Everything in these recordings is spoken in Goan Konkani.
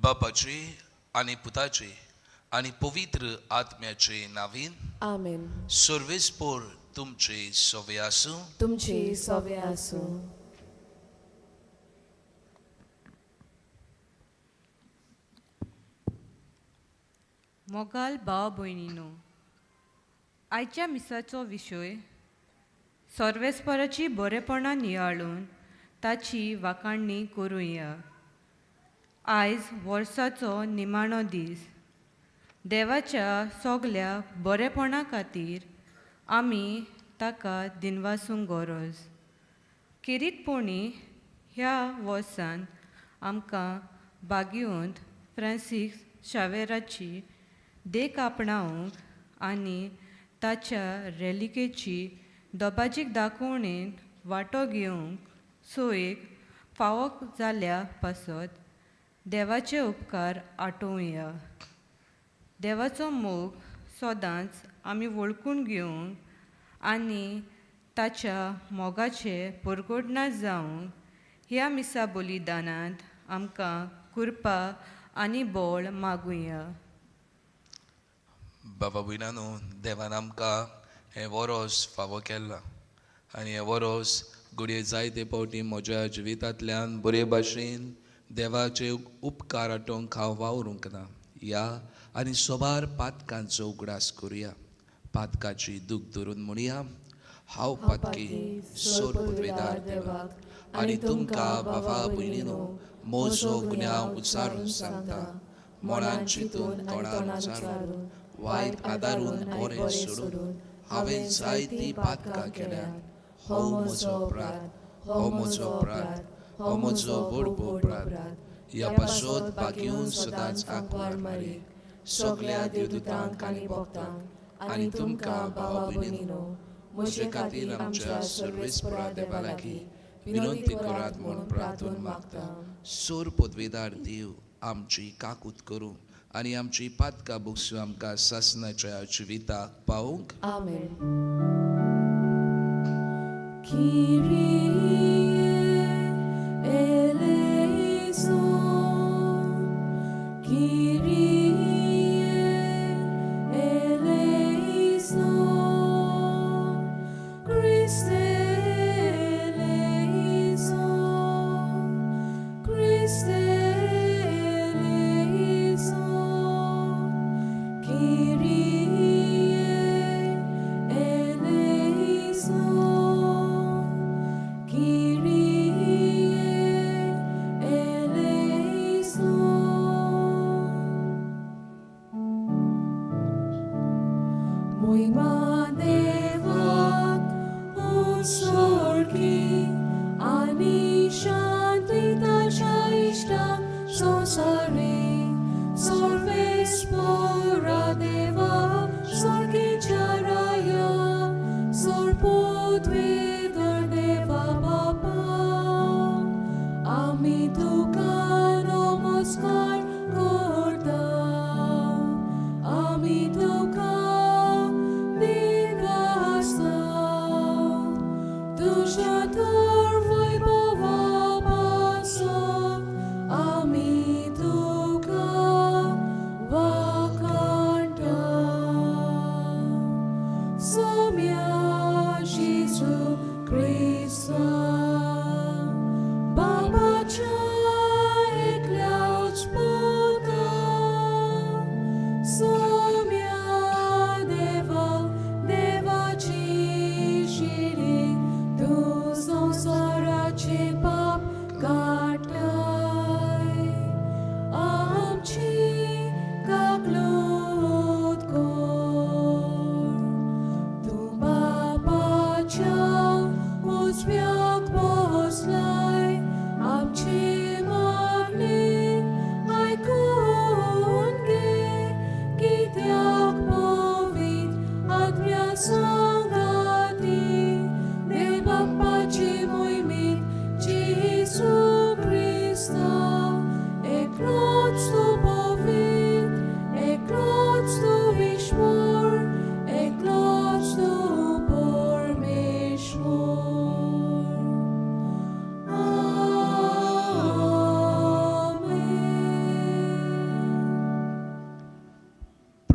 बापाचे आनी पुताचे आनी पवित्र आत्म्याचे नावीन. आमेन. सर्वेस्पोर तुमचे सोवे आसूं. तुमचे सोवे आसूं. मोगाल भाव भयणीनो, आयच्या मिसाचो विशय सर्वेस्पराची बरेपणां नियाळून ताची वाखाणणी करुया. आयज वर्साचो निमाणो दीस. देवाच्या सगल्या बरेपणा खातीर आमी ताका दिनवासूंक गरज. खेरीतपणी ह्या वर्सान आमकां बागिवंत फ्रांसीस शावेराची देख आपणावंक आनी ताच्या रेलिकेची दबाजीक दाखोवणेंत वांटो घेवंक सोयेक फावो जाल्या पासत देवाचे उपकार आठोवया. देवाचो मोग सदांच आमी वळखून घेवंक आनी ताच्या मोगाचे परगटना जावंक ह्या मिसा बलिदानांत आमकां कृपा आनी बळ मागुया. बाबा भयणानो, देवान आमकां हें वरोस फावो केलां आनी हें वरोस घडये जायते फावटी म्हज्या जिवितांतल्यान बरे भाशेन देवाचे उपकार आटोवंक हांव वावरूंक ना. या आनी सोबार पातकांचो उगडास करुया. पातकाची दूख धरून म्हणया, हांव पातकी सोर पदवेदार देवाक आनी तुमकां बाबा भयणीनो म्हजो गुन्यांव उच्चारून सांगता. मनान चिंतून तोंडान उच्चारून वायट आदारून बरें सोडून हांवें जायतीं पातकां केल्यात. हो म्हजो अपराध, हो म्हजो अपराध, हो म्हजो व्हड अपराध. ह्या पासत बागेवन सदांच आंकवार मारी सगल्या देवदूतांक आनी भक्तांक आनी तुमकां भावा भयणीनो म्हजे खातीर आमच्या सर्वेस्परा देवा लागीं विनंती करात म्हूण प्रार्थून मागता. सोर पदवेदार देव आमची काकूत करूं आनी आमची पातकां भोगसूं आमकां सासणाच्या जिविताक पावूंक. आमेन. Kyrie eleison, Kyrie eleison, Christe eleison, Christe eleison, Kyrie eleison, Kyrie eleison. मोहिमा देवाक उत्सर्गी आनी शांती ताच्या इश्टाक संवसारी. सर्वेस्परा देवा स्वर्गीच्या राया सर्वपदवीधर देवा बापा, आमी तुका नमस्कार करता, आमी तुका दिनवासता. तुज्या तर वैभवाक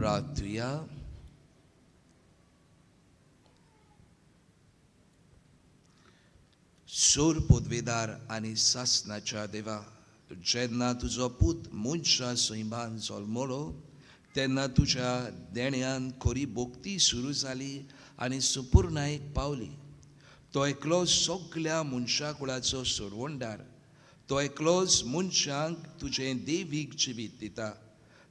प्रार्थुया. सूर पदवेदार आनी सासनाच्या देवा, जेन्ना तुजो पूत मनशा सैमान जल्मलो तेन्ना तुज्या देण्यान खरी भक्ती सुरू जाली आनी सुपूर्णायेक पावली. तो एकलो सगल्या मनशा कुळाचो सोडवणदार, तो एकलोच मनशांक तुजें देवीक जिवीत दिता.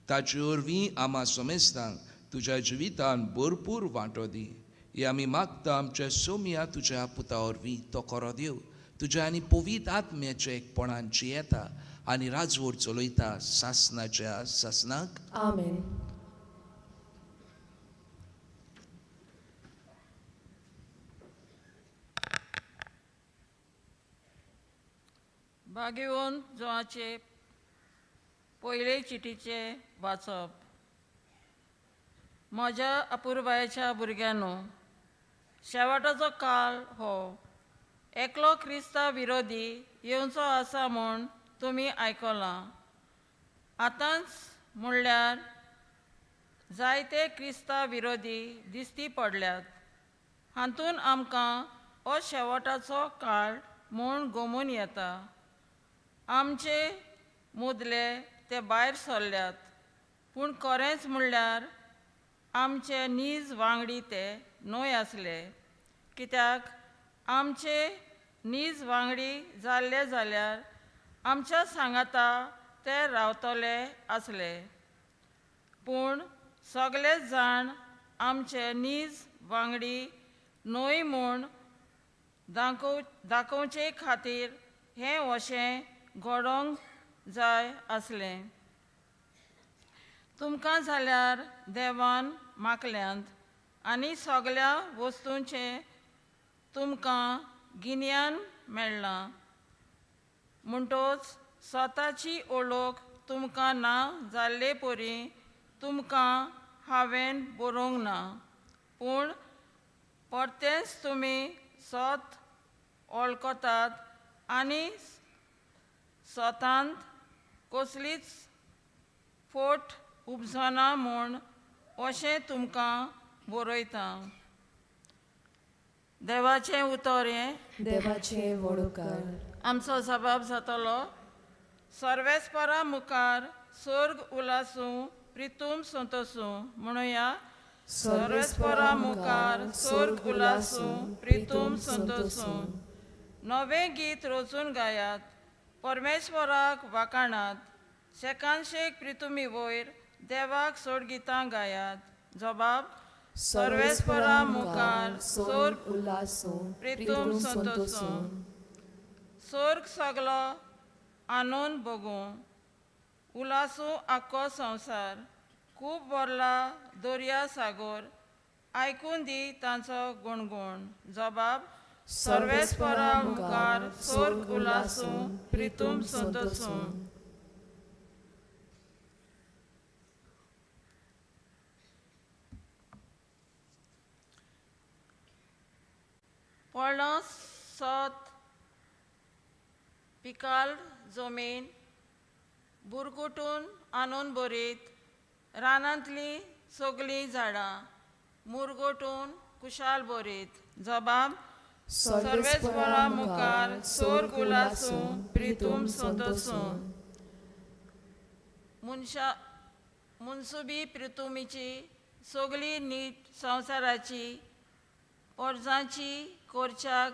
ताचे वरवीं आमा समेस्तांक तुज्या जिवितान भरपूर वांटो दी. हे आमी मागता आमच्या सोमया तुज्या पुता वरवीं. तो खरो देव तुज्या आनी पवित्र आत्म्याच्या एकपणान जियेता आनी राजवट चलयता सासनाच्या सासनाक. आमेन. भाग्यवंत जोवाचे पयले चिटीचें वाचप. म्हज्या अपुरबायेच्या भुरग्यांनो, शेवटाचो काळ हो. एकलो क्रिस्ता विरोधी येवचो आसा म्हूण तुमी आयकलां. आतांच म्हणल्यार जायते क्रिस्ता विरोधी दिश्टी पडल्यात. हातूंत आमकां हो शेवटाचो काळ म्हूण गोमून येता. आमचे मुदले ते भायर सरल्यात, पूण खरेंच म्हणल्यार आमचे नीज वांगडी ते न्हय आसले. कित्याक आमचे नीज वांगडी जाल्ले जाल्यार आमच्या सांगाता ते रावतले आसले. पूण सगळे जाण आमचे नीज वांगडी न्हय म्हूण दाखोवचे खातीर हें अशें घडोवंक जाय आसलें. तुमकां जाल्यार देवान मागल्यांत आनी सगळ्या वस्तूंचें तुमकां गिन्यान मेळ्ळां. म्हणटोच स्वताची ओळख तुमकां ना जाल्ले परी तुमकां हांवें बरोवंक ना, पूण परतेंच तुमी स्वत वळखतात आनी स्वतांत कसलीच फोट उपजना म्हूण अशें तुमकां बरयता. देवाचें उतर हें. देवाचें वडोकार. आमचो जबाब जातलो. सर्वेस्परा मुखार सर्ग उलासूं प्रितूम संतोसूं. म्हणुया, सर्वेस्परा मुखार सर्ग उलासूं प्रितूम संतोसूं. नवें गीत रचून गायात, परमेश्वराक वाखाणात. शेकानशेक प्रितुमी वयर देवाक सोड गितां गायात. जबाब, सर्वेस्परा मुखार सर्ग उल्लासूं प्रितूम संतोसूं. सर्ग सगलो आनंद भोगूं, उलासूं आख्खो संवसार. खूब भरला दर्या सागोर, आयकून दी तांचो गुणगुण. जबाब, सर्वेस्परा मुखार सर्ग उलासूं प्रितूम संतोसूं. पळो सत पिकाल जमीन बुरकुटून आणून बरीत रानांतलीं सगलीं झाडां मुरगोटून कुशाल बरीत. जबाब, सर्वेस्परा मुखार सोर उलासूं प्रितूम संतोसूं. मनशा मनसुबी प्रितुमीची सगली नीट संवसाराची पोरजांची कोरच्याक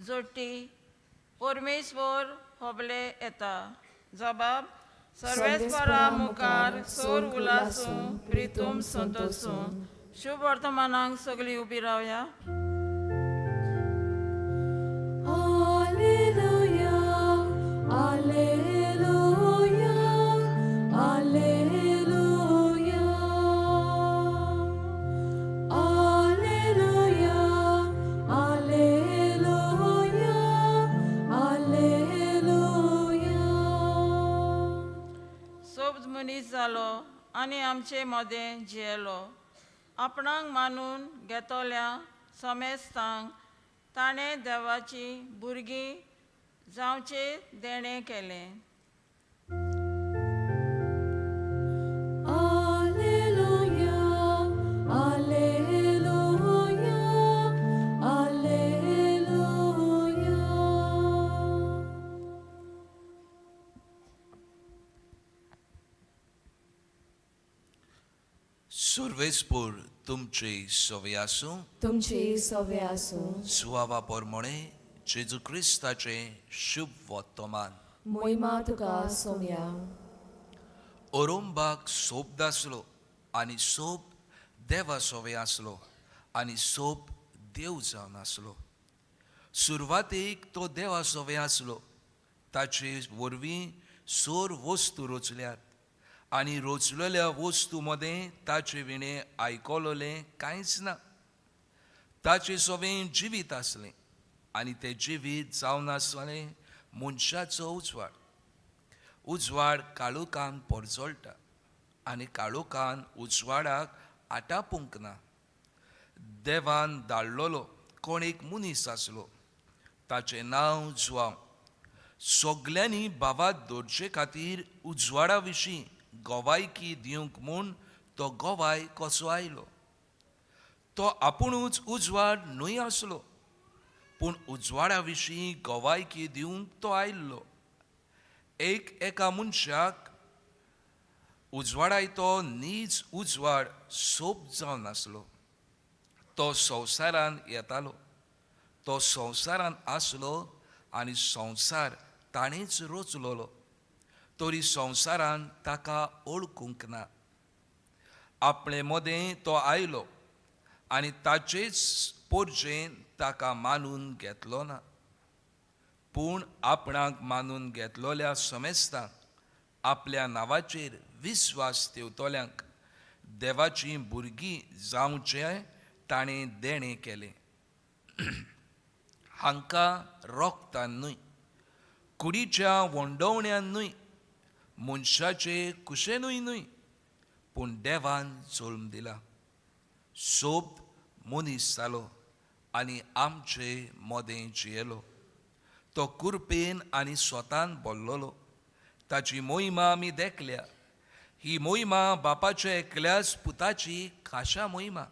जोडटी परमेश्वर होबले येता. जबाब, सर्वेस्परा मुखार सोर उलासूं प्रितूम संतोसूं. शुभ वर्तमानाक सगळीं उबी रावया. Alleluia, Alleluia, Alleluia. Alleluia, Alleluia, Alleluia. सोब्ज मनीस जालो आनी आमचे मदें जियेलो. आपणाक मानून घेतल्या समेस्तांक ताणें देवाची भुरगीं जावचें देणें केलें. Alleluia. सुर्वेसपूर तुमचे सवे आसूं. तुमचे सवे आसूं. सुवावा पोरमोणे जेजू क्रिस्ताचें शुभ वर्तमान. मोहिमा तुका सोम्या. ओरोंबाक सोप आसलो आनी सोप देवा सोवे आसलो आनी सोप देव जावन आसलो. सुरवातेक तो देवा सोवे आसलो. ताचे वरवीं सोर वस्तू रचल्यात आनी रचलेल्या वस्तू मदें ताचे विणें आयकलोलें कांयच ना. ताचे सोवें जिवीत आसलें आनी तें जिवीत जावन आसलें मनशाचो उजवाड. उजवाड काळोखान परजळटा आनी काळोखान उजवाडाक आटापूंक ना. देवान धाडलेलो कोण एक मनीस आसलो, ताचें नांव जुआंव. सगल्यांनी भावात दवरचे खातीर उजवाडा विशीं गवायकी दिवंक म्हूण तो गवाय कसो आयलो. तो आपुणूच उजवाड न्हय आसलो, पूण उजवाडा विशीं गवायकी दिवंक तो आयिल्लो. एक एका मनशाक उजवाडाय तो नीज उजवाड सोप जावन आसलो. तो संवसारान येतालो, तो संवसारान आसलो आनी संवसार ताणेंच रचलोलो, तरी संवसारान ताका वळखूंक ना. आपले मदें तो आयलो आनी ताचेच पोरजेन ताका मानून घेतलो ना. पूण आपणाक मानून घेतलोल्या समेस्तांक, आपल्या नांवाचेर विस्वास ठेवतल्यांक देवाचीं भुरगीं जावचें ताणें देणें केलें. हांकां रोगतान न्हय, कुडीच्या वंडवण्यान न्हय, मनशाचे कुशेनूय न्हय, पूण देवान जल्म दिला. सोब मनीस जालो आनी आमचे मदें जियेलो. तो कुरपेन आनी स्वतान बोल्लोलो. ताची मोहिमा आमी देखल्या. ही मोहिमा बापाच्या एकल्याच पुताची खाशा मोहिमा.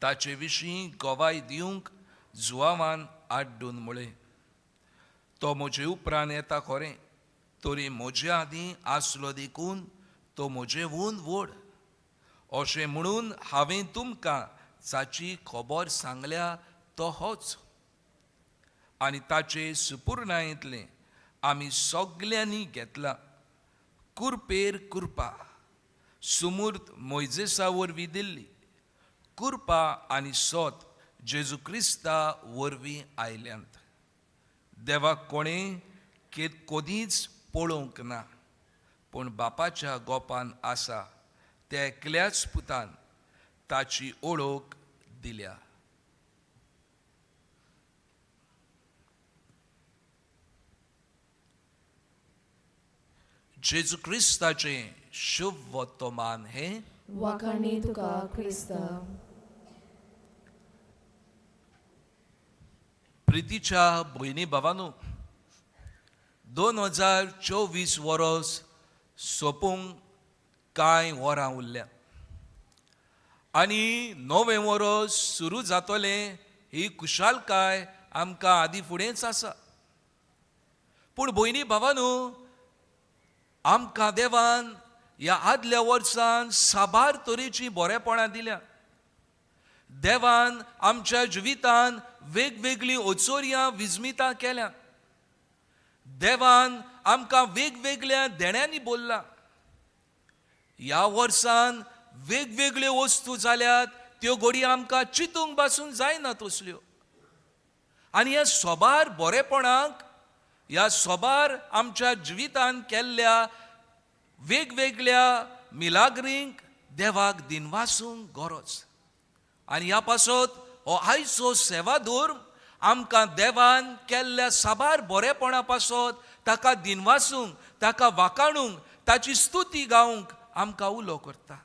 ताचे विशीं गवाय दिवंक जुआवान आड्डून म्हळें, तो म्हजे उपरांत येता खरें, तरी म्हजे आदीं आसलो देखून तो म्हजेहून व्हड. अशें म्हणून हांवें तुमकां जाची खबर सांगल्या तो होच. आनी ताचे सुपुर्णायेंतलें आमी सगल्यांनी घेतलां. कुरपेर कुरपा सुमूर्त मोयजेसा वरवीं दिल्ली कुरपा आनी सोत जेजू क्रिस्ता वरवीं आयल्यांत. देवाक कोणें कदींच पळोवंक ना, पूण बापाच्या गोपान आसा त्या एकल्याच पुतान ताची ओळख दिल्या. जेजू क्रिस्ताचें शुभ वर्तमान हें. वाखाणी तुका क्रिस्ता. प्रितीच्या भयणी भावानू, 2024 वर्स सोंपूंक कांय वरां उरल्या आनी नवें वर्स सुरू जातलें ही खुशालकाय आमकां आदी फुडेंच आसा. पूण भयणी भावानू, आमकां देवान ह्या आदल्या वर्सान साबार तरेचीं बरेपणां दिल्या. देवान आमच्या जिवितान वेगवेगळीं ओचोरयां विजमितां केल्या. देवान आमकां वेगवेगळ्या देण्यांनी बोल्ला. ह्या वर्सान वेगवेगळ्यो वस्तू जाल्यात त्यो घडये आमकां चिंतूंक पासून जायना तसल्यो. आनी ह्या सोबार बरेपणाक, ह्या सोबार आमच्या जिवितान केल्ल्या वेगवेगळ्या मिलाग्रींक देवाक दिनवासूंक गरज. आनी ह्या पासत हो आयचो सेवाधर्म आमकां देवान केल्ल्या साबार बरेपणा पासत ताका दिनवासूंक, ताका वाखाणूंक, ताची स्तुती गावंक आमकां उलो करता.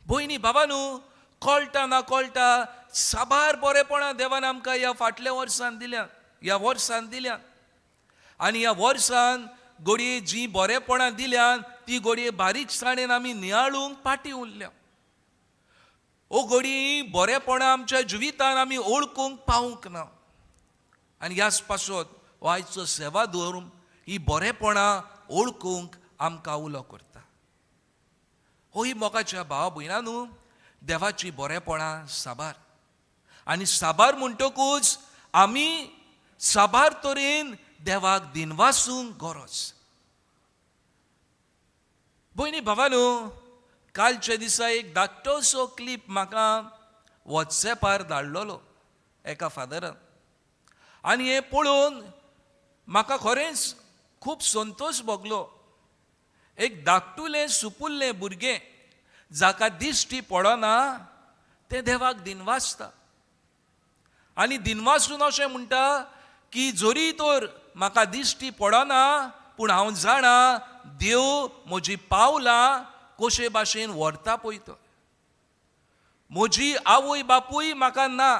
भयणी बाबानू, कळटा ना कळटा साबार बरेपणां देवान आमकां ह्या फाटल्या वर्सान दिल्या, ह्या वर्सान दिल्या. आनी ह्या वर्सान घडये जीं बरेपणां दिल्यान ती घडये बारीकसाणेन आमी नियाळूंक फाटीं उरल्या. ओ घडये बरेपणां आमच्या जिवितान आमी वळखूंक पावूंक ना. आनी ह्याच पासत हो आयचो सेवा धर्म ही बरेपणां वळखूंक आमकां उलो करता. होय मोगाच्या भाव भयणानू, देवाची बरेपणां साबार आनी साबार म्हणटकूच आमी साबार तरेन देवाक दिनवासूंक गरज. भयणी भावानू, कालच्या दिसा एक धाकटोसो क्लिप म्हाका वॉट्सॅपार धाडलेलो एका फादरान आनी हें पळोवन म्हाका खरेंच खूब संतोश भोगलो. एक धाकटुलें सुपुल्लें भुरगें जाका दिश्टी पडना तें देवाक दिनवासता आनी दिनवासून अशें म्हणटा की जरी तर म्हाका दिश्टी पडना पूण हांव जाणा देव म्हजी पावलां कशे भाशेन व्हरता पळय तो. म्हजी आवय बापूय म्हाका ना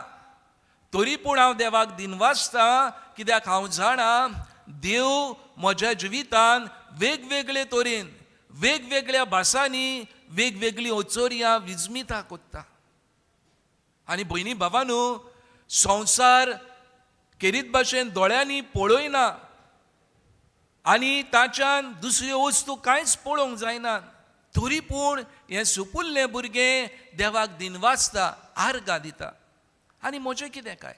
तरी पूण हांव देवाक दिनवासता, कित्याक हांव जाणा देव म्हज्या जिवितान वेगवेगळे तरेन वेगवेगळ्या भासांनी वेगवेगळीं अचोरयां विजमिता कोत्ता. आनी भयणी भावानू, संवसार केरीत भाशेन दोळ्यांनी पळयना आनी ताच्यान दुसऱ्यो वस्तू कांयच पळोवंक जायना, तरी पूण हें सुपुल्लें भुरगें देवाक दिनवासता, आर्गां दिता. आनी म्हजें कितें काय?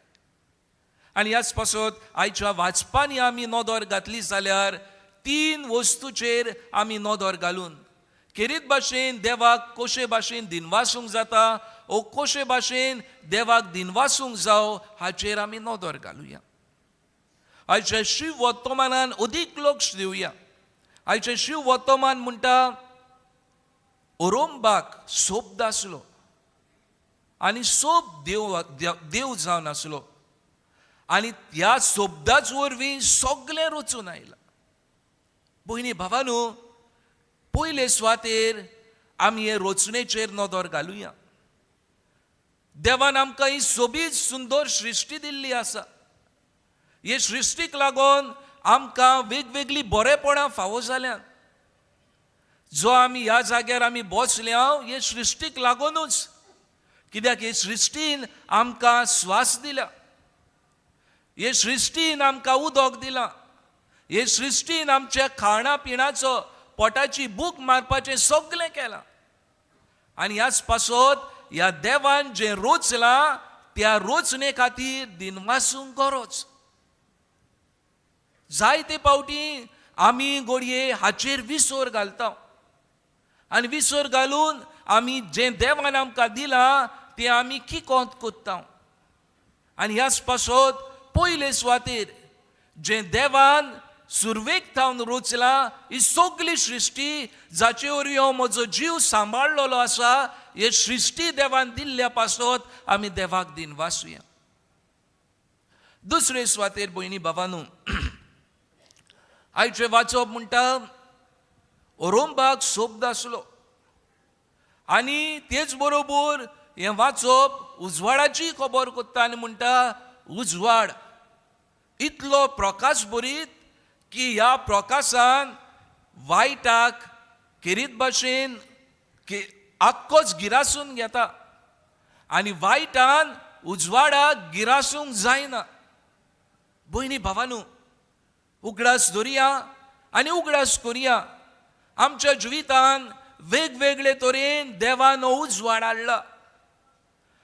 आनी ह्याच पासत आयच्या वाचपांनी आमी नदर घातली जाल्यार तीन वस्तूचेर आमी नदर घालून खेरीत भाशेन देवाक कशे भाशेन दिनवासूंक जाता ओ कशे भाशेन देवाक दिनवासूंक जावं हाचेर आमी नदर घालुया. आयच्या शिव वर्तमानान अदीक लक्ष दिवया. आयचें शिव वर्तमान म्हणटा ओरोंबाक सोब्द आसलो आनी सोब देव देव जावन आसलो आनी ह्या सोब्दाच वरवीं सगळें रचून आयलां. भयणी भावानू, पयले सुवातेर आमी हे रचणेचेर नदर घालुया. देवान आमकां ही सोबीत सुंदर सृश्टी दिल्ली आसा. हे सृश्टीक लागून आमकां वेगवेगळीं बरेपणां फावो जाल्यात. जो आमी ह्या जाग्यार आमी बसल्या हे सृश्टीक लागूनच, कित्याक हे सृश्टीन आमकां स्वास दिला, हे सृश्टीन आमकां उदक दिलां, हे सृश्टीन आमच्या खाणा पिणाचो पोटाची भूक मारपाचें सगळें केलां. आनी ह्याच पासत ह्या देवान जें रोचलां त्या रोचणे खातीर दिनवासूंक गरज. जायते फावटी आमी घडये हाचेर विसर घालता आनी विसर घालून आमी जें देवान आमकां दिलां तें आमी किकोंत कोत्ता. आनी ह्याच पासत पयले सुवातेर जें देवान सुरवेक थावन रोचलां ही सगली सृश्टी जाचे वरवीं हांव म्हजो जीव सांबाळलेलो आसा, हे सृश्टी देवान दिल्ल्या पासत आमी देवाक दिनवासुया. दुसरे सुवातेर भयणी भावानू, आयचें वाचप म्हणटा ओरोंबाक सोब्द आसलो आनी तेच बरोबर हें वाचप उजवाडाची खबर कोत्ता आनी म्हणटा उजवाड इतलो प्रकाश बरीत की ह्या प्रकाशान वायटाक खेरीत भाशेन आख्खोच गिरासून घेता आनी वायटान उजवाडाक गिरासूंक जायना. भयणी भावानू, उगडास धरुया आनी उगडास करुया आमच्या जिवितान वेगवेगळे तरेन देवान हो उजवाड हाडला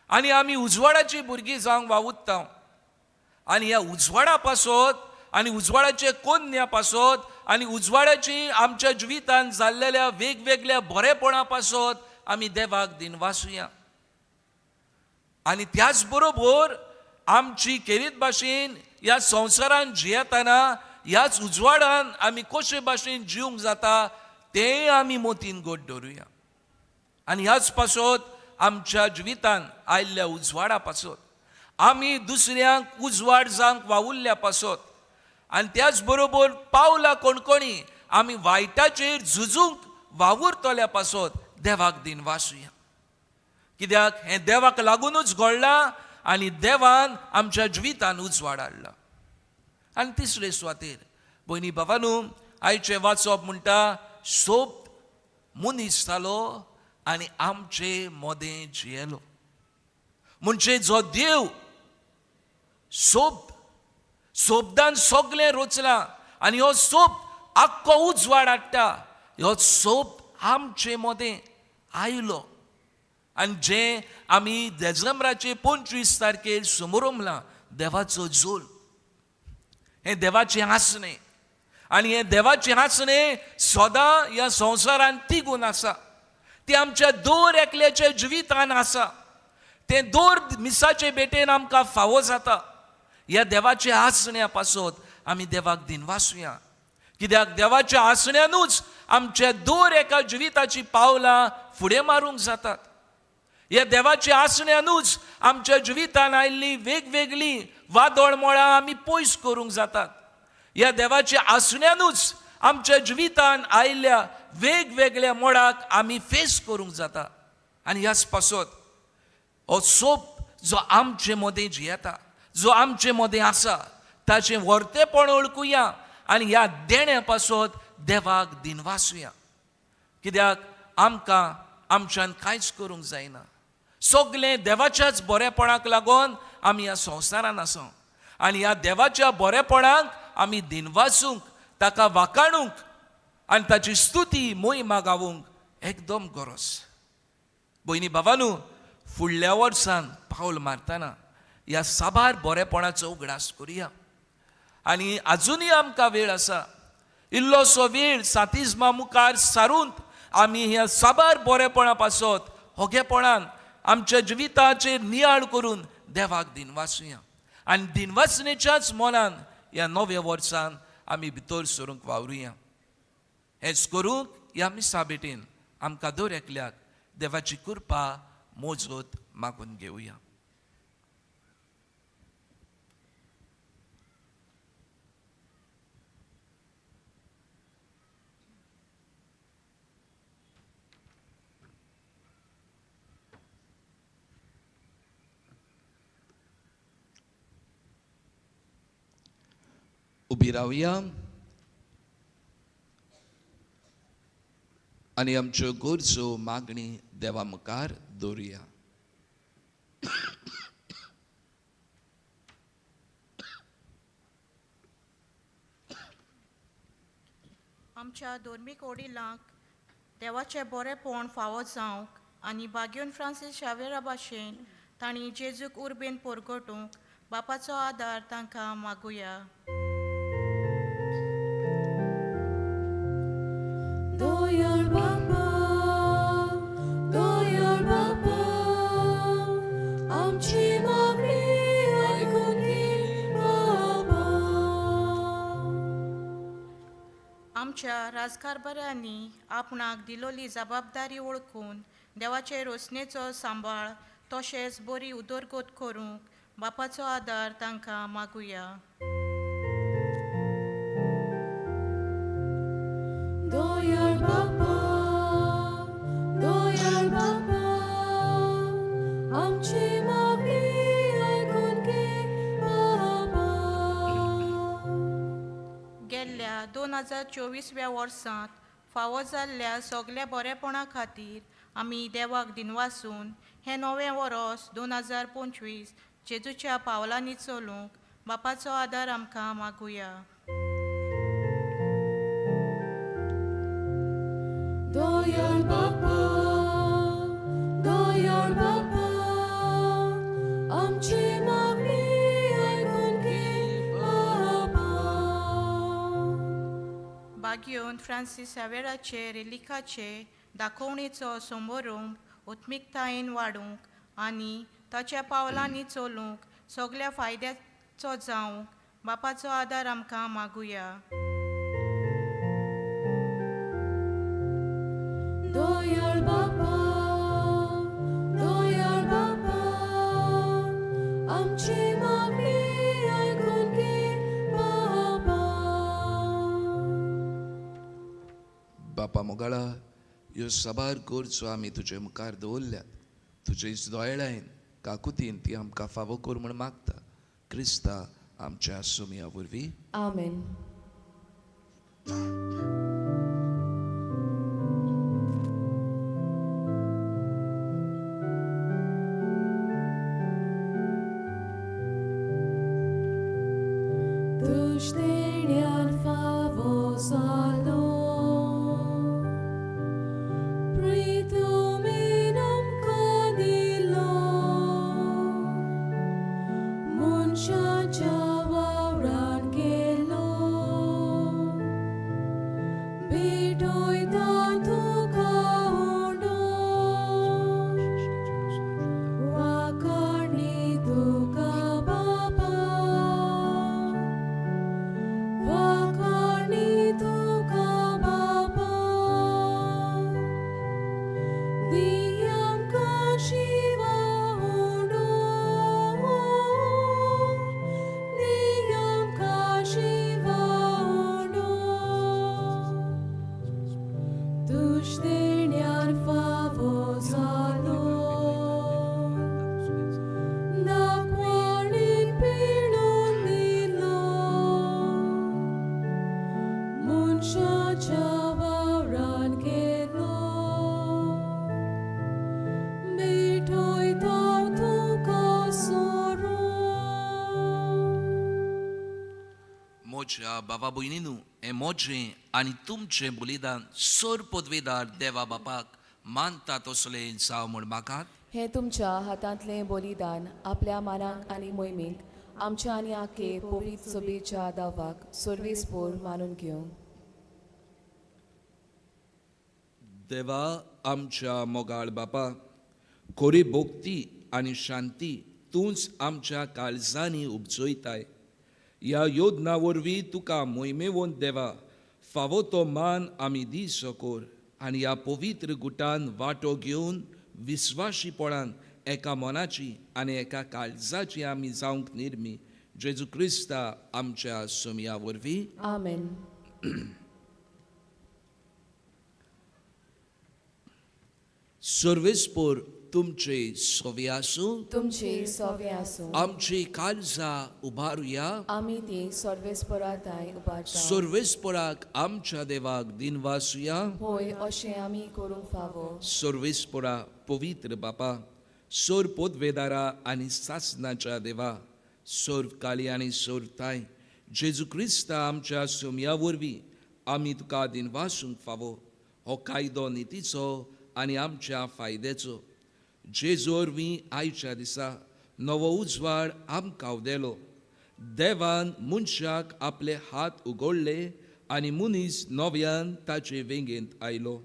आनी आमी उजवाडाची भुरगीं जावंक वावुरता. आनी ह्या उजवाडा पासत आनी उजवाडाचे कोन्या पासत आनी उजवाडाची आमच्या जिवितान जाल्लेल्या वेगवेगळ्या बरेपणा पासत आमी देवाक दिनवासुया. आनी त्याच बरोबर आमची खेरीत भाशेन ह्या संवसारान जियेतना ह्याच उजवाडान आमी कशे भाशेन जिवंक जाता तें आमी मोतीन गोड दवरुया. आनी ह्याच पासत आमच्या जिवितान आयिल्ल्या उजवाडा पासत आमी दुसऱ्यांक उजवाड जावंक वावुरल्या पासत आनी त्याच बरोबर पावला कणकणी आमी वायटाचेर झुजूंक वावुरतल्या पासत देवाक दिनवासुया. कित्याक हें देवाक लागुनूच घडलां आनी देवान आमच्या जिवितान उजवाड हाडला. आनी तिसरे सुवातेर भयणी भावानू, आयचें वाचप म्हणटा सोब मनीस जालो आनी आमचे मदें जियेलो. म्हणजे जो देव सोब सोबदान सगळें रोचलां आनी हो सोब आख्खो उजवाड हाडटा, हो सोब आमचे मदें आयलो आनी जें आमी देजेंब्राचे 25 तारखेर समोरमलां देवाचो जोल, हें देवाचें आसणें आनी हें देवाचें आसणें सदां ह्या संवसारान तिगून आसा. तें आमच्या दर एकल्याच्या जिवितान आसा. तें दर मिसाचे भेटेन आमकां फावो जाता. ह्या देवाच्या आसण्या पासत आमी देवाक दिनवासुया, कित्याक देवाच्या आसण्यानूच आमच्या दर एका जिविताची पावलां फुडें मारूंक जातात. ह्या देवाच्या आसण्यानूच आमच्या जिवितान आयिल्ली वेगवेगळीं वादळ मळां आमी पयस करूंक जातात. ह्या देवाच्या आसण्यानूच आमच्या जिवितान आयिल्ल्या वेगवेगळ्या मोडाक आमी फेस करूंक जाता. आनी ह्याच पासत हो सोप जो आमचे मदें जियेता, जो आमचे मदें आसा, ताचें व्हरतेपण वळखुया आनी ह्या देण्या पासत देवाक दिनवासुया. कित्याक आमकां आमच्यान कांयच करूंक जायना. सगलें देवाच्याच बरेपणाक लागून आमी ह्या संवसारान आसा आनी ह्या देवाच्या बरेपणाक आमी दिनवासूंक, ताका वाखाणूंक आनी ताची स्तुती मोहिमा गावूंक एकदम गरज. भयणी भावानू, फुडल्या वर्सान पावल मारतना ह्या साबार बरेपणाचो उगडास करुया. आनी आजुनूय आमकां वेळ आसा, इल्लोसो वेळ सातिज्मा मुखार सारून आमी ह्या साबार बरेपणा पासत होगेपणान आमच्या जिविताचेर नियाळ करून देवाक दिनवासुया आनी दिनवासणेच्याच मनान ह्या नव्या वर्सान आमी भितर सरूंक वावरुया. हेंच करूंक ह्या मिसा भेटेन आमकां दर एकल्याक देवाची कृपा मोजत मागून घेवया. उबी रावया आनी आमच्यो गरजो मागणी देवा मुखार दवरुया. आमच्या धर्मीक वडिलांक देवाचें बरेपण फावो जावंक आनी बाग्योन फ्रांसीस शावेरा भाशेन तांणी जेजूक उर्बेन परगटूंक बापाचो आदार तांकां मागुया. दयाळ बापा, दयाळ बापा, आमची मागणी आयकून घे बाबा. आमच्या राजकारभाऱ्यांनी आपणाक दिलोली जबाबदारी वळखून देवाचे रोसणेचो सांबाळ तशेंच बरी उदरगत करूंक बापाचो आदार तांकां मागुया. दयाळ बापा, दयाळ बापा, आमची मागणी आयकून घे बाबा. गेल्ल्या 2024व्या वर्सांत फावो जाल्ल्या सगल्या बरेपणा खातीर आमी देवाक दिनवासून हें नवें वरोस 2025 जेजूच्या पावलांनी चलूंक बापाचो आदार आमकां मागुया. दयाळ बापा, दयाळ बापा, आमची मागणी आयकून घे बाबा. बाग्योन फ्रांसीस सावेराचे रेलिकाचे दाखोवणेचो समारंभ उत्मिकतायेन वाडूंक आनी ताच्या पावलांनी चलूंक सगल्या फायद्याचो जावंक बापाचो आदार आमकां मागुया. दयाळ बापा, दयाळ बापा, आमची मागणी आयकून घे बाबा. बापा मोगाळा, ह्यो साबार गरजो आमी तुजे मुखार दवरल्यात. तुजे दोळ्यान काकुतीन ती आमकां फावो कर म्हूण मागता. क्रिस्ता आमच्या सुमया वरवीं. आमेन. तुज देण्यान फावो जालो, प्रितू. मनशाच्या वावरान केलो भेटयता तुका सोरो. म्हज्या बाबा भयणीनू हें म्हजें आनी तुमचें बलिदान सर पदवेदार देवा बापाक मानता तसलें जावं म्हूण मागात. हें तुमच्या हातांतलें बलिदान आपल्या मानाक आनी मोहिमेक आमच्या आनी आखे पवित्र सभेच्या दावाक सर्वेस्पोर मानून घेवं. देवा आमच्या मोगाळ बापा, खरी भक्ती आनी शांती तूंच आमच्या काळजांनी उपजयताय. ह्या योजना वरवीं तुका मोहिमेवंत देवा फावो तो मान आमी दी सकोर आनी ह्या पवित्र गुटान वांटो घेवन विस्वाशीपणान एका मनाची आनी एका काळजाची आमी जावंक निर्मी जेजू क्रिस्ता आमच्या सोमया वरवीं. आमेन. सर्वेस्पोर तुमचे सोवे आसूं. तुमचे सोवे आसूं. आमची काळजां उबारुया. आमी ती सर्वेस्पोरा ताय उबारता. सर्वेस्पोराक आमच्या देवाक दिनवासुया. होय, अशें आमी करूंक फावो. सर्वेस्पोरा पवित्र बापा, सोर पोदवेदारा आनी सासनाच्या देवा, सोर काली आनी सोर ताय जेजू क्रिस्ता आमच्या सोमया वरवीं आमी तुका दिनवासूंक फावो. हो कायदो नितीचो आनी आमच्या फायद्याचो. जेजू वरवीं आयच्या दिसा नवो उजवाड आमकां उदेलो. देवान मनशाक आपले हात उगडले आनी मनीस नव्यान ताचे वेंगेंत आयलो.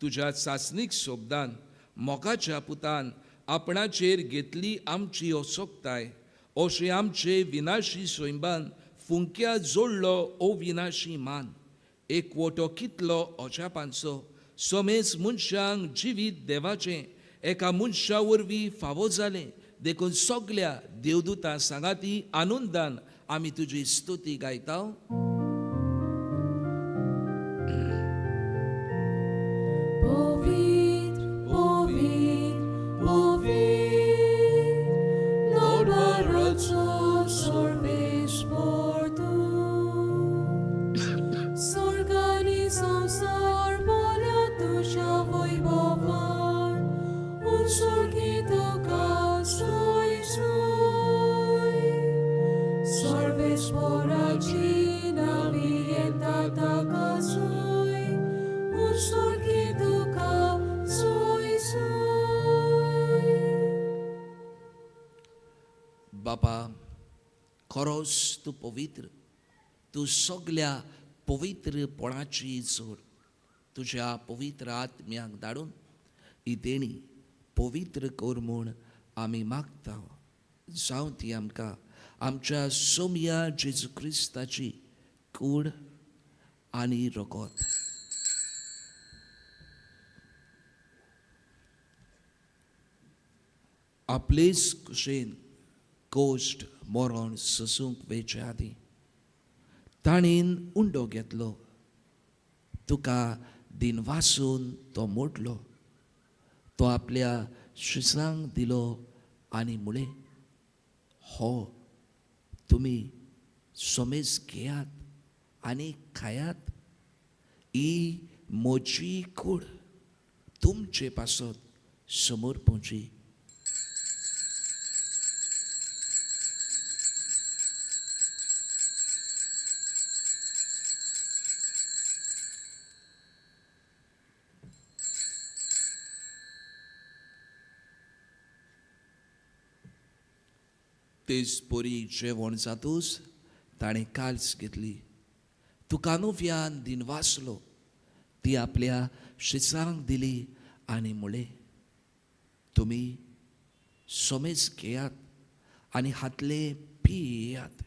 तुज्या सासणीक शब्दान मोगाच्या पुतान आपणाचेर घेतली आमची असोक्ताय, अशें आमचे विनाशी सैंबान फुंक्या जोडलो अविनाशी मान. एकवटो कितलो अजापांचो, समेज मनशांक जिवीत देवाचें एका मनशा वरवीं फावो जालें. देखून सगल्या देवदूतां सांगाती आनंदान आमी तुजी स्तुती गायता. पवित्र, पवित्र, पवित्र, लोडवाराचो सर्वेस्पोर तूं. स्वर्ग आनी संवसार भरल्या तुज्या वैभवान, उत्सर्गी तुका सोय सोय. सर्वेस्पोराची नावी येता ताका सोय, उत्सर्गी तुका सोय सोय. बापा, खरोच तूं पवित्र, तूं सगल्या पवित्रपणाची जोड. तुज्या पवित्र आत्म्याक धाडून ही देणी पवित्र कर म्हूण आमी मागता. जावं ती आमकां आमच्या सोमया जेजू क्रिस्ताची कूड आनी रगत. आपलेच कुशेन कोश्ट मरण सोसूंक वेचे आदीं ताणेन उंडो घेतलो, तुका दिनवासून तो मोडलो, तो आपल्या शिसांक दिलो आनी म्हळें, हो तुमी समेज घेयात आनी खायात, ही म्हजी कूड तुमचे पासत समोर पोवची. तेच परी जेवण जातूच ताणें काल्स घेतली, तुका नव्यान दिनवासलो, ती आपल्या शिसांक दिली आनी म्हळें, तुमी समेज घेयात आनी हातले पियात,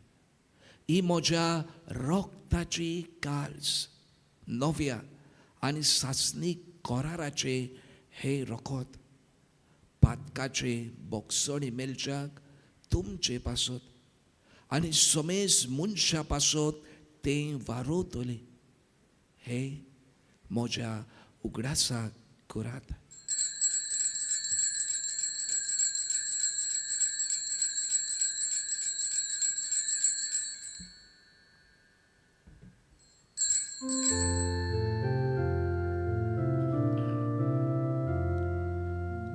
ही म्हज्या रक्ताची काल्स, नव्या आनी सासणीक कराराचें हें रगत, पातकाचे बोगसणी मेळच्याक तुमचे पासत आनी समेज मनशा पासत तें वारोवतलें. हें म्हज्या उगडासाक करात.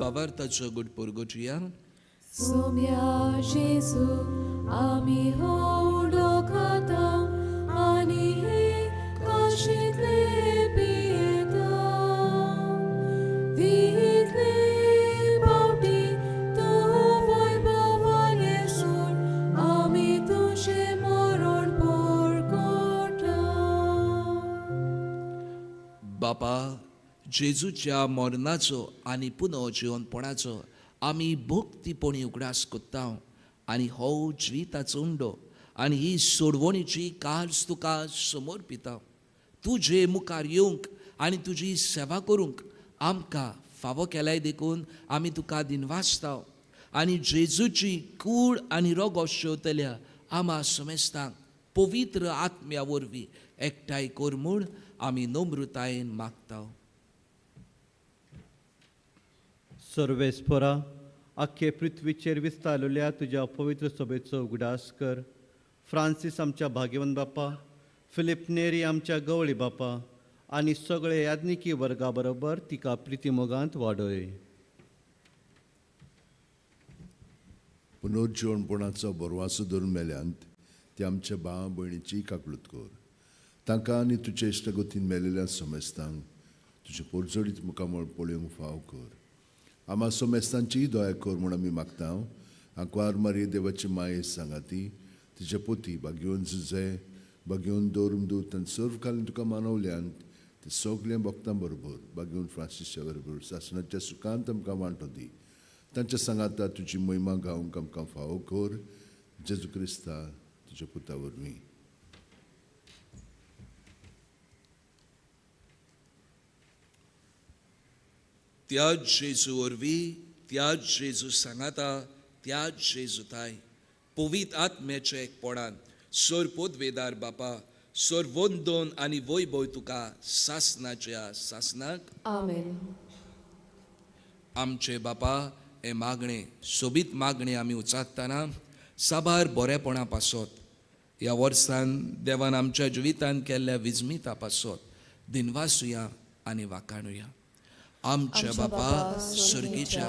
बाबार्थाचो गुड पुरगोचुया. सोम्या जेजू आमी हो उडो खाता आनी हे काशींतले पियेता. वितले पावटी तूं वैभवान येसून आमी तुजें मरण परगटा. बापा, जेजूच्या मरणाचो आनी पुनर्जिवनपणाचो आमी भक्तीपणी उगडास कोत्ता आनी हो जिविताचो उंडो आनी ही सोडवणीची काज तुका समर्पिता. तुजे मुखार येवंक आनी तुजी सेवा करूंक आमकां फावो केल्याय देखून आमी तुका दिनवासता आनी जेजूची कूड आनी रोगो शेवतल्या आमा समेस्तांक पवित्र आत्म्या वरवीं एकठांय कर म्हूण आमी नम्रतायेन मागता. सर्वेस्परा, आख्खे पृथ्वीचेर विस्तारलेल्या तुज्या पवित्र सभेचो उगडास कर. फ्रांसीस आमच्या भाग्यवंत बापा, फिलीप नेरी आमच्या गवळी बापा आनी सगळे याज्ञिकी वर्गा बरोबर तिका प्रितीमोगांत वाडय. पुनर्जिवणपणाचो बरवासो धरून मेल्यांत ते आमच्या भाव भयणीची काकळूत कर. तांकां आनी तुजे इश्टगतीन मेलेल्या समेस्तांक तुजें पोरजोडीत मुखामळ पळोवंक फाव कर. आमा समेस्तांचीय दया कर म्हूण आमी मागता. आंकवार मारी देवाची माये सांगाती तिचे पोती बागेवन जुजे बागेवन दवरून दूत आनी सर्व कालीन तुका मानवल्यान ते सगळें भक्तां बरोबर बागेवन फ्रांसीसच्या बरोबर सासणाच्या सुखांत आमकां वांटो दी. तांच्या सांगाता तुजी महिमा गावंक आमकां फावो कर. जेजू क्रिस्ता तुज्या पुता वरवीं. त्याच जेजू वरवीं, त्याच जेजू सांगाता, त्याच जेजू ताय पवित्र आत्म्याच्या एकपणान सोर पोदवेदार बापा, सोर वंदोन आनी वैभव तुका सासनाच्या सासनाक. आमेन. आमचे बापा, हे मागणे सोबीत मागणे आमी उचारतना साबार बरेपणा पासत ह्या वर्सान देवान आमच्या जिवितान केल्ल्या विजमिता पासत दिनवासुया आनी वाखाणुया. आमच्या बापा सर्गीच्या,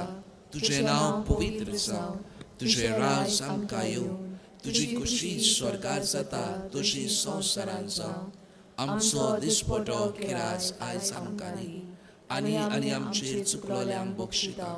तुजें नांव पवित्र जावं, तुजें राज आमकां येवं, तुजी खुशी स्वर्गार जाता तशी संवसारान जावं. आमचो दिसपटो किरास आयज आमकां दी आनी आनी आमचेर चुकलोल्यांक बक्षिता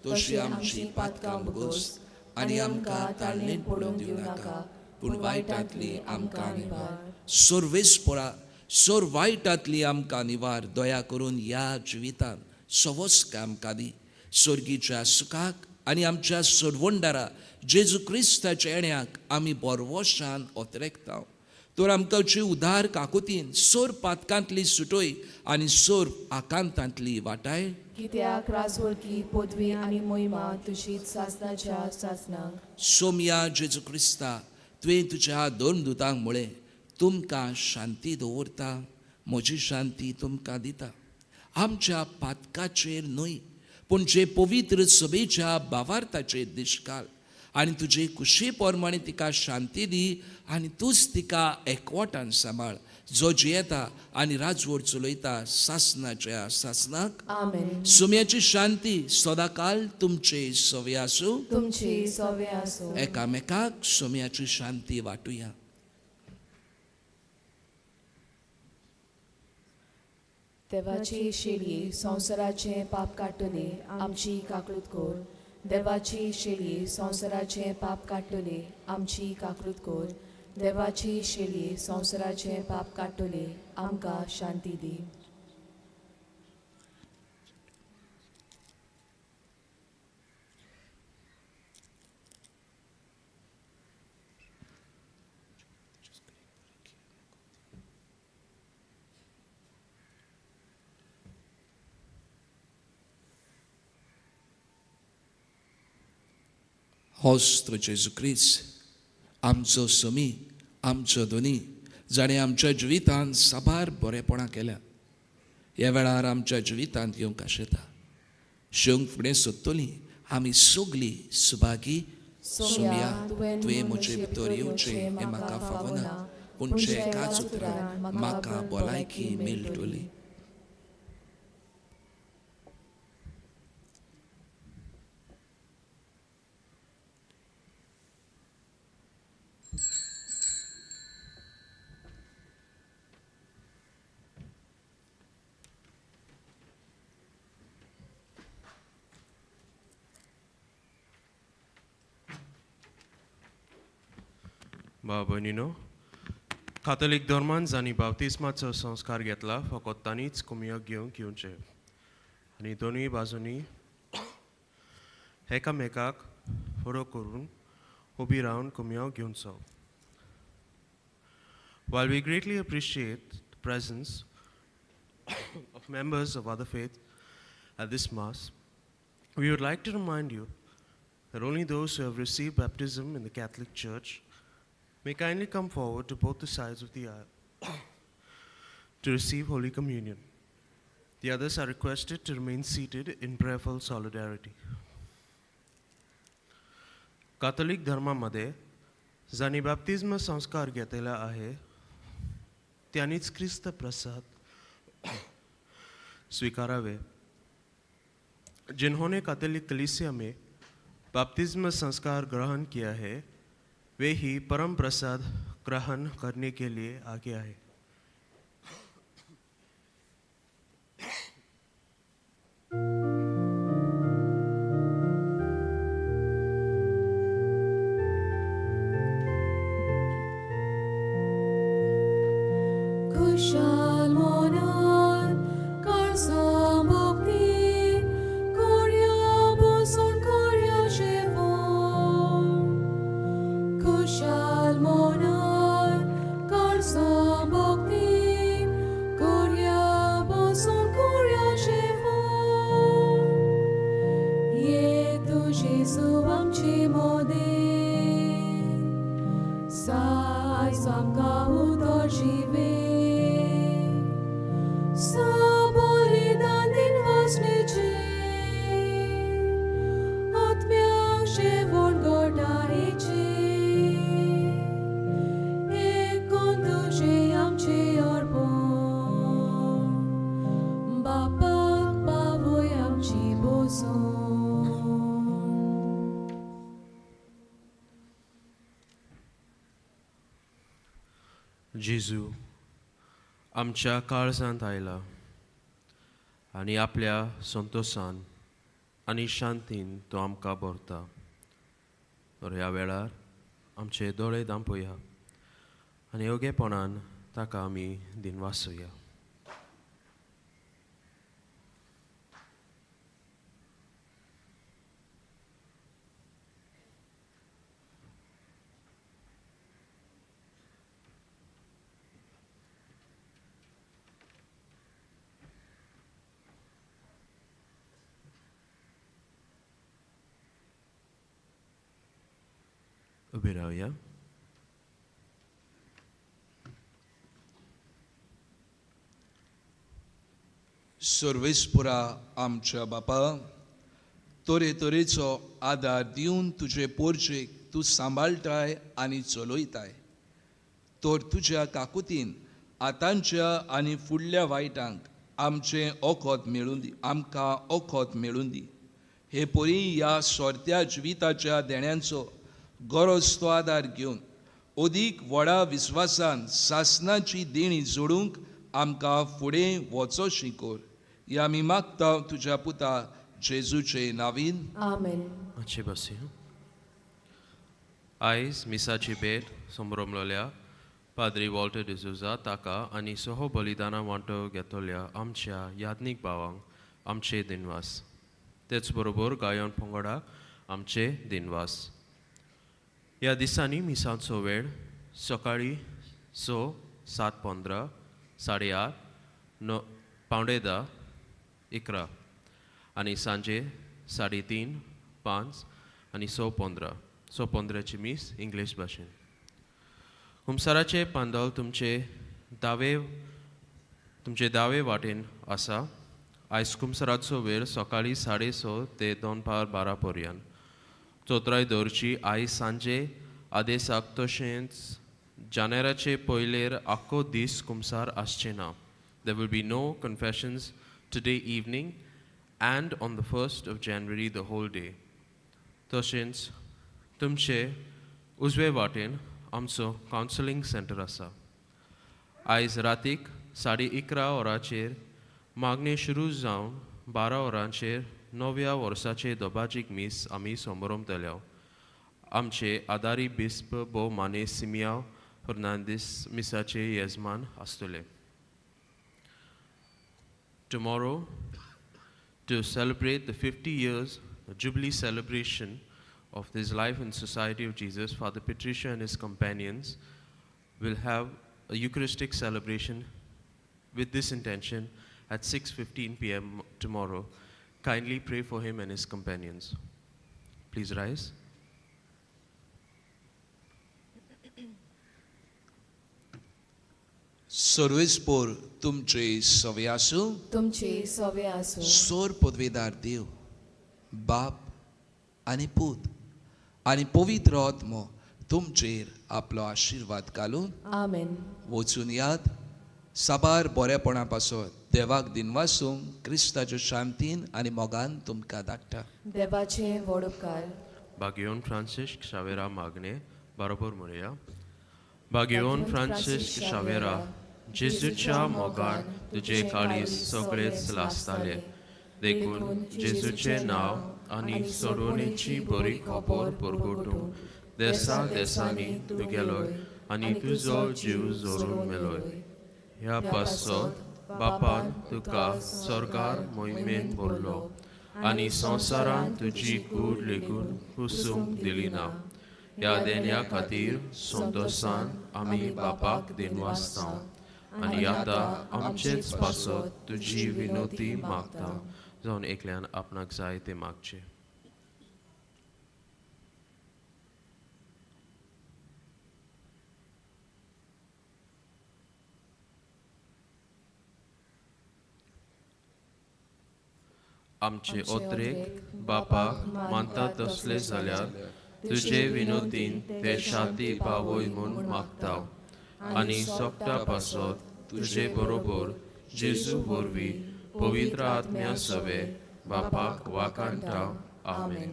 तशी आमची पातकां भोगोस आनी आमकां ताळणेन पडोवंक दिवं नाका, पूण वायटांतली आमकां निवार. सर्वेस्परा सोर वायटांतली आमकां निवार. दया करून ह्या जिवितान सवस आमकां दी. स्वर्गीच्या सुखाक आनी आमच्या सोडवणदारा जेजू क्रिस्ताच्या येण्याक आमी बरवशान ओतरेकता. तर आमकां उदार काकुतीन सोर पातकांतली सुटोय आनी सोर आकांतांतली वाटाय. कित्याक राजवळकी पदवी आनी मोहिमा तुजीच सासनाच्या सासनाक. सोमया जेजू क्रिस्ता, तुवें तुज्या दोन दुतांक म्हळें, तुमकां शांती दवरता, म्हजी शांती तुमकां दिता. आमच्या पातकाचेर न्हय पूण जे पवित्र सभेच्या बावार्थाचेर दिश घाल आनी तुजे कुशी प्रमाणे तिका शांती दी आनी तूंच तिका एकवटान सांबाळ, जो जियेता आनी राजवट चलयता सासनाच्या सासनाक. आमेन. सुम्याची शांती सदाकाल तुमचे सवे आसूं. तुमची सवे आसूं. एकामेकाक सुम्याची शांती वांटुया. देवाची शेळी संवसाराचें पाप काडटली आमची काकळूत कर. देवाची शेळी संवसाराचें पाप काडटली आमची काकळूत कर. देवाची शेळी संवसाराचें पाप काडटली आमकां शांती दी. होच तो जेजू क्रिस्त आमचो समी, आमचो धनी, जाणें आमच्या जिवितांत साबार बरेपणां केल्या, ह्या वेळार आमच्या जिवितांत येवंक आशेता. शेवंक फुडें सोदतलीं आमी सगलीं सुभागी. सोमया, तुवें म्हजे भितर येवचें हें म्हाका फावना, पूण एकाच उतरान म्हाका भलायकी मेळटली. भाव भयणीनो, कातोलीक धर्मान जांणी बाप्तिस्माचो संस्कार घेतला फकत तांणीच कुमयो घेवंक येवचें आनी दोनूय बाजूंनी एकामेकाक फुडो करून उबी रावन कुमयो घेवचो. While we greatly appreciate the presence of members of other faiths at this Mass, we would like to remind you that only those who have received baptism in the Catholic Church may kindly come forward to both the sides of the aisle to receive Holy Communion. The others are requested to remain seated in prayerful solidarity. Catholic धर्मामध्ये जांणी बाप्तिज्म संस्कार घेतलेला आहे त्यांनीच क्रिस्त प्रसाद स्वीकारावे. जिन्होंने कैथोलिक कलीसिया में बाप्तिज्म संस्कार ग्रहण किया है वे ही परम प्रसाद ग्रहण करने के लिए आगे आए. खुशाल मनान काळजां भक्तीन कोरया बसून कोरया जेवण. खुशाल मनान काळजां भक्तीन कोरया बसून कोरया जेवण. ये तूं जेजू आमचे मोदें, सायज आमकां उदो जिवे. सबलिदान दिन वासनेचें, आत्म्याक जेवण गोडायेचें. एकूण तुजें आमचें अर्पण, बापाक पावय आमची बोसण. जेजू आमच्या काळजांत आयला आनी आपल्या संतोशान आनी शांतीन तो आमकां भरता. तर ह्या वेळार आमचे दोळे धांपुया आनी योगेपणान ताका आमी दिनवासुया. उबे रावया. सर्वेस्पुरा आमच्या बापा, तरेतरेचो आदार दिवन तुजे पोरजेक तूं सांबाळटाय आनी चलयताय, तर तुज्या काकुतीन आतांच्या आनी फुडल्या वायटांक आमचें ओखद मेळूं दी, आमकां ओखद मेळूं दी. हे परी ह्या सोरत्या जिविताच्या देण्यांचो गरज तो आदार घेवन अदीक व्हडा विस्वासान सासनाची देणी जोडूंक आमकां फुडें वचो शिकोर. ह्या आमी मागता तुज्या पुता जेजूचे नावीन. आमेन. मातशें बसया. आयज मिसाची भेट संभ्रमलोल्या पाद्री वॉल्टर डिसोजा ताका आनी सह बलिदाना वांटो घेतल्या आमच्या याज्ञीक भावांक आमचे दिनवास. तेच बरोबर गायन पंगडाक आमचे दिनवास. ह्या दिसांनी मिसाचो वेळ सकाळीं 6, 7:15, 8:30, 9, 9:45, 11 आनी सांजे 3:30, 5 आनी 6:15. 6:15 मीस इंग्लीश भाशेन. कुमसाराचें पांदल तुमचे दावे वाटेन आसा. आयज कुमसाराचो वेळ सकाळीं 6:30 ते 11:45 पर्यंत. चौथराय दवरची आयज सांजे आदेसाक तशेंच जानेराचे पयलेर आख्खो दीस कुमसार आसचे ना. There will be no confessions today evening and on the 1st of January the whole day. तशेंच तुमचे उजवे वाटेन आमचो कावन्सिलींग सेंटर आसा. आयज रातीक 11:30 वरांचेर मागणें सुरू जावन 12 वरांचेर नव्या वर्साचे दोबाजीक मीस आमी समरमतले. आमचे आदारी बिस्प भोव माने सिमियाव फर्नांदीस मिसाचे येजमान आसतले. Tomorrow, to celebrate the 50 years Jubilee celebration of his life and Society of Jesus, Father Patricia and his companions will have a Eucharistic celebration with this intention at 6:15 p.m. tomorrow. Kindly pray for him and his companions. Please rise. सर्वेस्पोर तुमचे सवे आसूं. तुमचे सवे आसूं. सोर पदवेदार देव बाप आनी पूत आनी पवित्र आत्मो तुमचेर आपलो आशिर्वाद घालून आमेन. वचून याद साबार बरेपणा पासत देवाक दिनवासूंक क्रिस्ताच्या शांतीन आनी मोगान तुमकां धाडटा. देवाचे व्हड उपकार. बागियोन फ्रांसीस शावेरा मागणे बरोबर म्हणया. बागियोन फ्रांसीस शावेरा, जेजूच्या मोगान तुजे काळीज सगळेच लासताले, देखून जेजूचें नांव आनी सोडवणेची बरी खबर परगटूंक देसा देसांनी तूं गेलोय आनी तुजो जीव जोरून मेलोय. ह्या पासत बापान तुका स्वर्गार मोहिमेन भरलो आनी संवसारान तुजी कूड लेगून पुसूंक दिली ना. ह्या देण्या खातीर संतोशान आमी बापाक दिनवासता आनी आतां आमचेच पासत तुजी विनोती मागता. जावन एकल्यान आपणाक जाय तें मागचें. आमचे ओत्रेक बापाक मानता तसले जाल्यार तुजे विनोदीन ते शांती पावय म्हूण मागता आनी सोगटा पासत तुजे बरोबर जेजू वरवीं पवित्र आत्म्या सवे बापाक वाकाणटा. आमेन.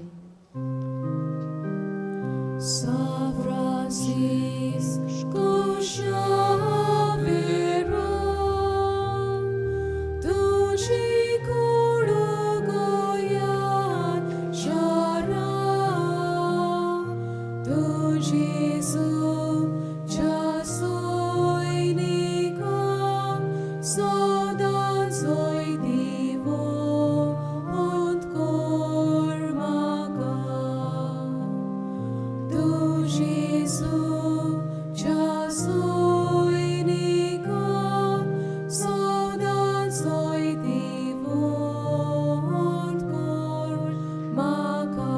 San Francisco Xavier, तुझी कूड गोंयांत शारा, तुजी सुच्या सैनिकांक सदांच जैतिवंत कर म्हाका. तुजी सुच्या सैनिकांक सदांच जैतिवंत कर म्हाका.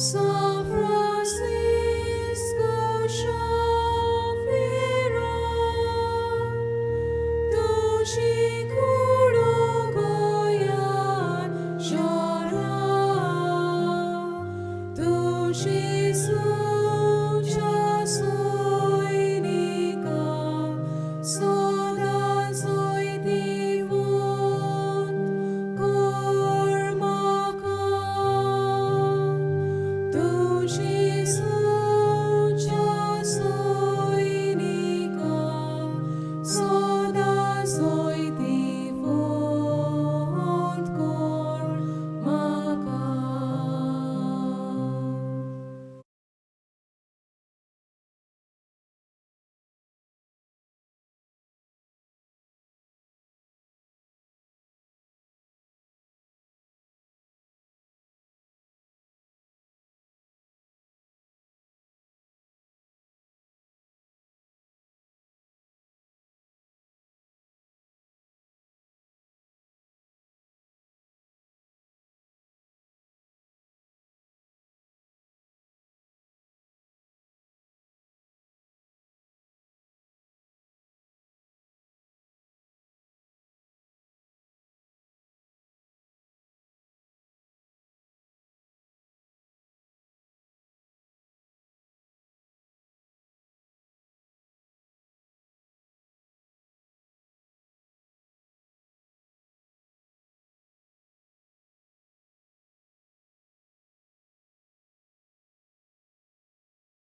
San Francisco Xavier, तुजी